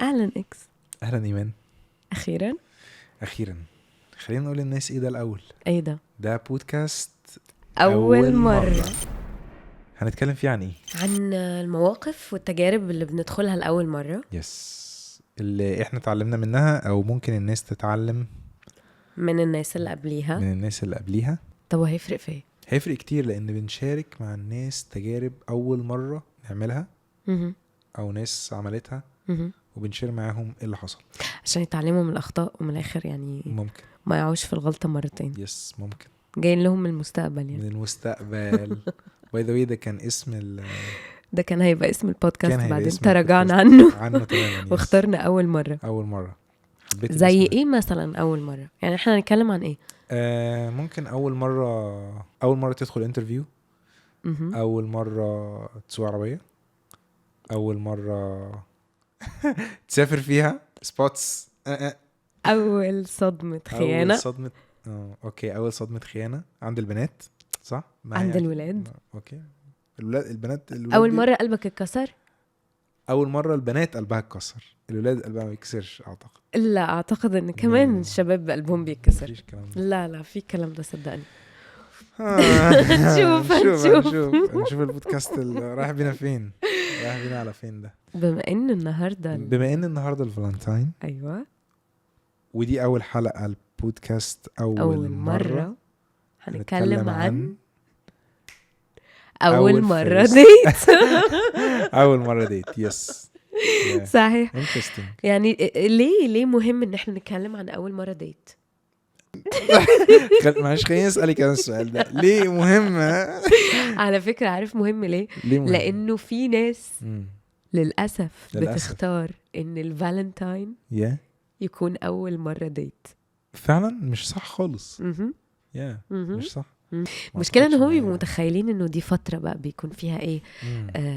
اهلا اكس. اهلا ايمان. اخيرا. اخيرا. خلينا نقول للناس ايه ده الاول. ايه ده؟ ده بودكاست اول مرة. هنتكلم فيه عن ايه؟ عن المواقف والتجارب اللي بندخلها لاول مرة. yes، اللي احنا اتعلمنا منها او ممكن الناس تتعلم من الناس اللي قبليها. من الناس اللي قبليها. طب وهيفرق في ايه؟ هيفرق كتير لان بنشارك مع الناس تجارب اول مرة نعملها او ناس عملتها وبن share معاهم ايه اللي حصل عشان يتعلموا من الاخطاء ومن الاخر يعني ممكن ما يقعوش في الغلطة مرتين. yes ممكن. جايين لهم من المستقبل يعني. من المستقبل. by the way ده كان اسم ده كان هيبقى اسم البودكاست، كان هيبقى بعدين اسم تراجعنا البودكاست. عنه عنه تماما. yes. واخترنا اول مرة. اول مرة. حبيت زي الاسم ده. ايه مثلا اول مرة؟ يعني احنا هنتكلم عن ايه؟ ممكن اول مرة، اول مرة تدخل interview، اول مرة تسوق عربية، اول مرة تسافر فيها spots. اول صدمة خيانة. اول صدمة. okay، اول صدمة خيانة عند البنات، صح؟ ما هي عند الولاد. okay، الولاد، البنات، الولاد اول مرة قلبك اتكسر. اول مرة البنات قلبها اتكسر، الولاد قلبها ما بيكسرش اعتقد. لا اعتقد ان كمان الشباب قلبهم بيتكسر. مفيش الكلام ده. لا لا في الكلام ده صدقني. نشوف هنشوف. نشوف البودكاست اللي رايح بينا فين، رايح بينا على فين ده. بما ان النهارده بما ان النهارده الفالنتاين، ايوه، ودي اول حلقة البودكاست اول, اول مرة هنتكلم عن اول أول مرة first. date. اول مرة date. yes. صحيح. interesting. يعني ليه مهم ان احنا نتكلم عن اول مرة date؟ معلش خليني اسالك انا السؤال ده ليه مهم؟ على فكرة عارف مهم ليه؟ ليه مهم؟ لانه في ناس للاسف للأسف. بتختار ان الفالنتاين yeah يكون اول مرة date. فعلا مش صح خالص. مهم. yeah مهم. مش صح. مم. ما المشكلة ان أعتقدش هم إن بيبقوا هي- متخيلين انه دي فترة بقى بيكون فيها ايه،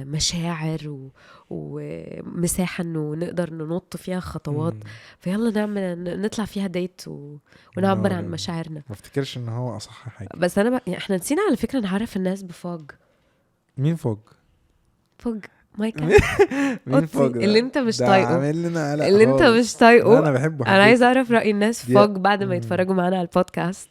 مشاعر ومساحة انه نقدر ننط فيها خطوات، فيلا نعمل نطلع فيها date ونعبر عن no. مشاعرنا. ما افتكرش ان هو اصح حاجة. بس انا يعني احنا نسينا على فكرة نعرف الناس بفوج. مين فوج؟ فوج مايكا. مين قطي فوج ده؟ اللي انت مش ده طايقة. عامل لنا قلق اللي انت خالص. مش طايقة. لا، انا بحبه. انا عايزه اعرف راي الناس في دي- فوج بعد ما يتفرجوا معانا على البودكاست.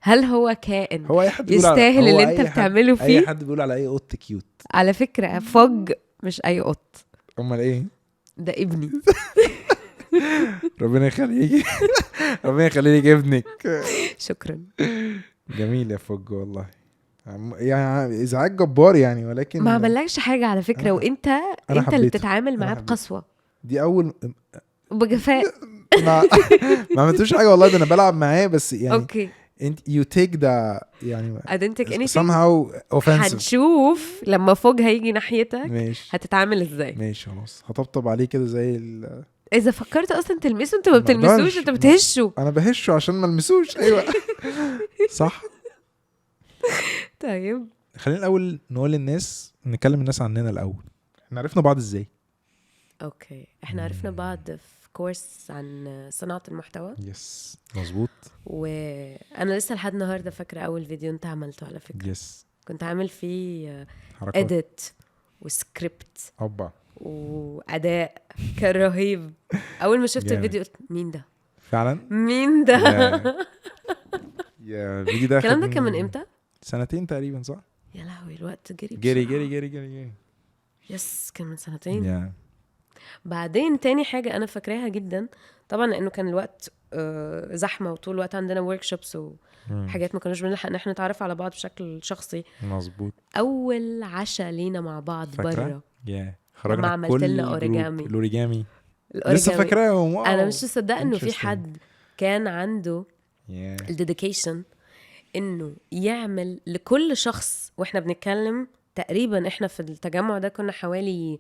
هل هو كائن هو اي حد بيقول على- يستاهل هو اللي انت أي حد- بتعمله اي فيه؟ حد بيقول على اي قط cute. على فكرة فوج مش اي قط. امال ايه؟ ده ابني. ربنا يخليك. ربنا يخلي لك ابنك. شكرا. جميل يا فوج والله. يعني ازعاج جبار يعني، ولكن ما عملكش حاجة على فكرة، وانت أنا انت اللي حبيته. بتتعامل أنا معاه حبيته. بقسوه دي اول وبجفاء. ما عملتوش حاجة والله، ده انا بلعب معاه بس يعني. okay انت you take the يعني I didn't take anything. somehow offensive. هنشوف لما فوج هيجي ناحيتك ماشي هتتعامل ازاي. ماشي خلاص، هطبطب عليه كده زي اذا فكرت اصلا تلمسه، انت ما ما بتلمسوش، أقدرش. انت بتهشه. انا بهشه عشان ما المسوش. ايوه صح. طيب خلينا الاول نقول للناس، نكلم الناس عننا الاول. احنا عرفنا بعض ازاي؟ okay، احنا عرفنا بعض في course عن صناعة المحتوى. yes مظبوط. وانا لسه لحد النهارده فاكره اول فيديو انت عملته على فكرة. yes. كنت عامل فيه حركات edit و script اوبا واداء كان رهيب. اول ما شفت جامد. الفيديو قلت مين ده؟ فعلا مين ده؟ يا الفيديو ده الكلام ده خد كان من امتى؟ سنتين تقريبا صح؟ يا لهوي الوقت جري جري بسرعة. جري جري جري جري. yes كان من سنتين. yeah بعدين تاني حاجة أنا فاكراها جدا طبعا لأنه كان الوقت زحمة وطول الوقت عندنا workshops وحاجات ما كناش بنلحق إن احنا نتعرف على بعض بشكل شخصي. مظبوط. أول عشاء لينا مع بعض فاكرة؟ بره yeah خرجنا لما عملت كل لنا ال group. أوريجامي. الاوريجامي الأوريجامي. لسه فاكراهم. wow. أنا مش مصدقة إنه في Interesting. حد كان عنده yeah. ال dedication إنه يعمل لكل شخص. وإحنا بنتكلم تقريبا إحنا في التجمع ده كنا حوالي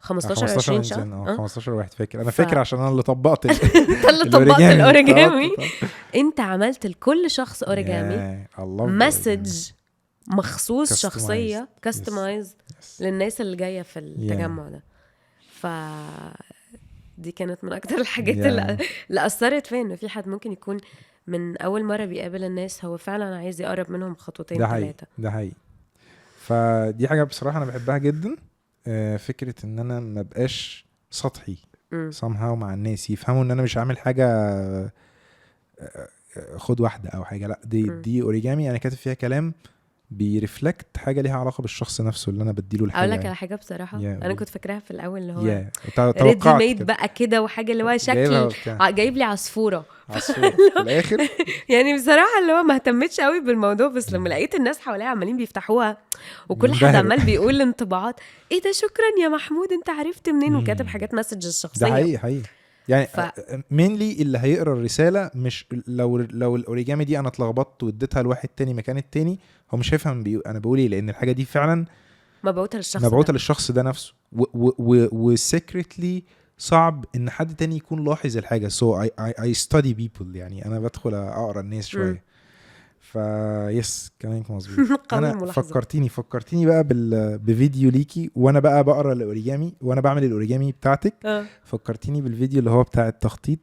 15 20 شخص. إنسان، 15 واحد فاكر انا فاكر عشان انا اللي طبقت انت اللي طبقت الاوريجامي. طبقت. انت عملت لكل شخص اوريجامي Yeah, I love message مخصوص Customized. شخصية customized Yes. للناس اللي جاية في التجمع ده. ف دي كانت من اكتر الحاجات Yeah. اللي اثرت فيا، انه في حد ممكن يكون من اول مرة بيقابل الناس هو فعلا عايز يقرب منهم خطوتين ده حقيقي ثلاثة. ده حقيقي. فدي حاجة بصراحة انا بحبها جدا، فكرة ان انا ما بقاش سطحي. somehow مع الناس، يفهموا ان انا مش عامل حاجة خد واحدة او حاجه، لا دي دي اوريجامي انا كاتب فيها كلام بي reflect حاجة ليها علاقة بالشخص نفسه اللي انا بديله الحاجه. اقول لك على حاجة بصراحه، انا كنت فاكراها في الاول اللي هو ready made بقى كده، وحاجه اللي هو شكل جايب لي عصفوره في الاخر يعني بصراحة اللي هو ما اهتمتش قوي بالموضوع، بس لما لقيت الناس حواليا عمالين بيفتحوها وكل حد عمال بيقول انطباعات، ايه ده شكرا يا محمود انت عرفت منين، وكاتب حاجات messages شخصية. ده حقيقي حقيقي يعني mainly اللي هيقرا الرسالة، مش لو الاوريجامي دي انا اتلخبطت واديتها لواحد تاني مكان التاني، هو مش هيفهم انا بقول ايه، لان الحاجة دي فعلا مبعوثه للشخص ده نفسه، و secretly صعب ان حد تاني يكون لاحظ الحاجة. so I study people، يعني انا بدخل اقرا الناس شوية. ف yes كلامك مظبوط. انا فكرتيني بقى بفيديو ليكي وانا بقى بقرا الاوريجامي وانا بعمل الاوريجامي بتاعتك. فكرتيني بالفيديو اللي هو بتاع التخطيط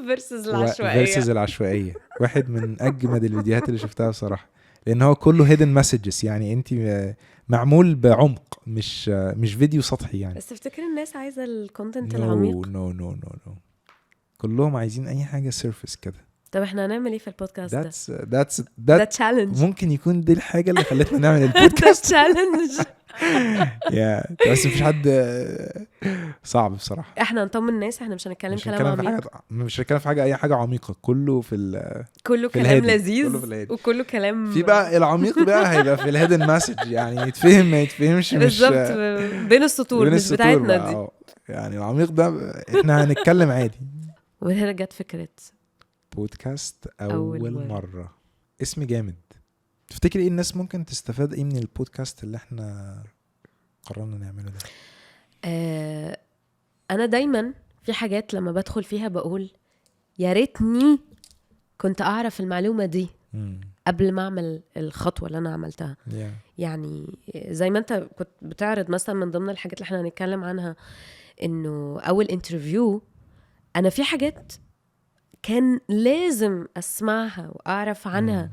versus العشوائية، versus العشوائية. واحد من اجمد الفيديوهات اللي شفتها بصراحة، لان هو كله hidden messages، يعني انت معمول بعمق، مش فيديو سطحي يعني. بس تفتكر الناس عايزه ال content العميق؟ no no no no، كلهم عايزين اي حاجة surface كده. طب احنا هنعمل ايه في البودكاست ده؟ ده challenge. ممكن يكون دي الحاجة اللي خلتنا نعمل البودكاست. ده challenge. يا بس مفيش حد، صعب بصراحة. احنا نطمن الناس، احنا مش هنتكلم كلام عميق، مش هنتكلم في حاجة اي حاجة عميقة، كله في كله في كلام لذيذ، وكله كلام في بقى العميق بقى هيبقى في ال hidden message، يعني يتفهم ما يتفهمش، مش بالظبط بين السطور، مش بتاعتنا دي يعني. العميق ده احنا هنتكلم عادي. ومن هنا جت فكرة بودكاست أول مرة. اسم جامد. تفتكري ايه الناس ممكن تستفاد ايه من البودكاست اللي احنا قررنا نعمله ده؟ انا دايما في حاجات لما بدخل فيها بقول يا ريتني كنت اعرف المعلومة دي قبل ما اعمل الخطوة اللي انا عملتها. يعني زي ما انت كنت بتعرض مثلا، من ضمن الحاجات اللي احنا هنتكلم عنها انه اول interview، انا في حاجات كان لازم أسمعها وأعرف عنها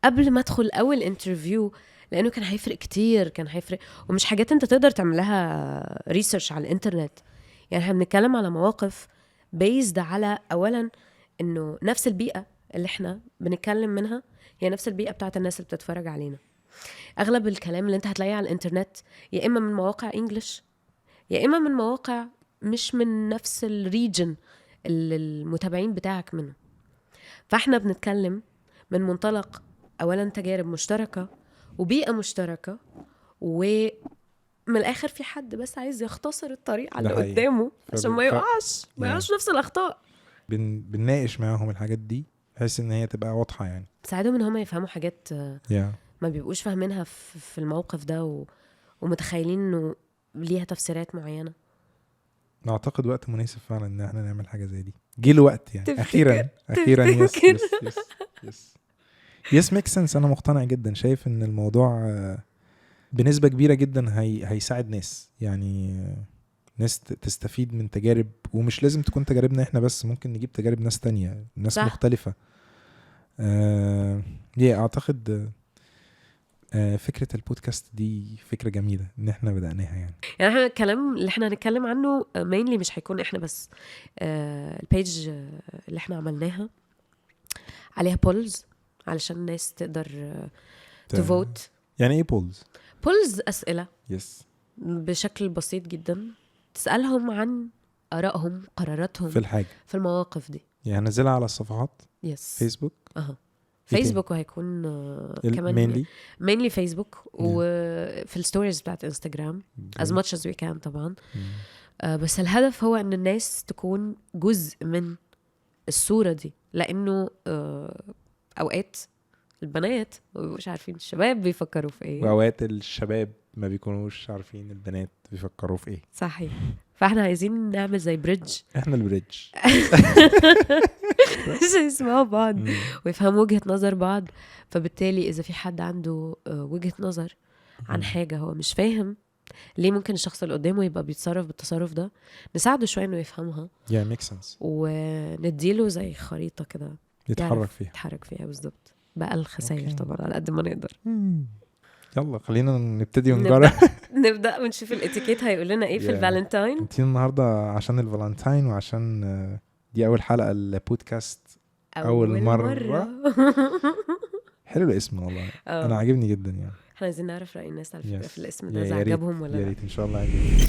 قبل ما أدخل أول interview، لأنه كان هيفرق كتير، كان هيفرق. ومش حاجات أنت تقدر تعملها research على الإنترنت. يعني احنا بنتكلم على مواقف based على أولا إنه نفس البيئة اللي احنا بنتكلم منها هي نفس البيئة بتاعت الناس اللي بتتفرج علينا. أغلب الكلام اللي أنت هتلاقيه على الإنترنت يا إما من مواقع English، يا إما من مواقع مش من نفس ال region اللي المتابعين بتاعك منه. فاحنا بنتكلم من منطلق اولا تجارب مشتركة وبيئة مشتركة، ومن الاخر في حد بس عايز يختصر الطريق على اللي قدامه عشان ما يقعش نفس الاخطاء. بنناقش معاهم الحاجات دي بحيث ان هي تبقى واضحة، يعني تساعدهم ان هم يفهموا حاجات ما بيبقوش فاهمينها في الموقف ده، ومتخيلين انه ليها تفسيرات معينة. نعتقد وقت مناسب فعلا ان احنا نعمل حاجة زي دي. جه الوقت يعني، اخيرا اخيرا. yes yes yes yes yes، make sense. انا مقتنع جدا، شايف ان الموضوع بنسبة كبيرة جدا هيساعد ناس، يعني ناس تستفيد من تجارب، ومش لازم تكون تجاربنا احنا بس، ممكن نجيب تجارب ناس تانية، ناس صح. مختلفة. اعتقد فكرة البودكاست دي فكرة جميلة ان احنا بدأناها. يعني احنا الكلام اللي احنا هنتكلم عنه mainly مش هيكون احنا بس. ال page اللي احنا عملناها عليها polls علشان الناس تقدر ت vote. يعني ايه polls؟ polls اسئلة yes بشكل بسيط جدا، تسألهم عن آرائهم، قراراتهم في الحاجة، في المواقف دي. يعني هنزلها على الصفحات yes. فيسبوك. فيسبوك، وهيكون كمان mainly فيسبوك، وفي ال stories بتاعت انستغرام as much as we can طبعا. بس الهدف هو ان الناس تكون جزء من الصورة دي، لانه اوقات البنات ما بيبقوش عارفين الشباب بيفكروا في ايه، واوقات الشباب ما بيكونوش عارفين البنات بيفكروا في ايه. صحيح. فاحنا عايزين نعمل زي bridge. احنا ال bridge عشان يسمعوا بعض ويفهموا وجهة نظر بعض. فبالتالي اذا في حد عنده وجهة نظر عن حاجة هو مش فاهم ليه ممكن الشخص اللي قدامه يبقى بيتصرف بالتصرف ده، نساعده شوية انه يفهمها. yeah makes sense. ونديله زي خريطة كده يتحرك فيها. يتحرك فيها بالظبط. بقى الخسائر طبعا على قد ما نقدر. يلا خلينا نبتدي ونجرب. نبدا ونشوف الاتيكيت هيقول لنا ايه في الفالنتاين. انتي النهارده عشان الفالنتاين وعشان دي اول حلقة البودكاست، أول مرة. حلو الاسم والله. انا عاجبني جدا يعني. احنا عايزين نعرف راي الناس على فكرة في الاسم ده، اذا عجبهم ولا يا لا. ريت ان شاء الله يعجبهم.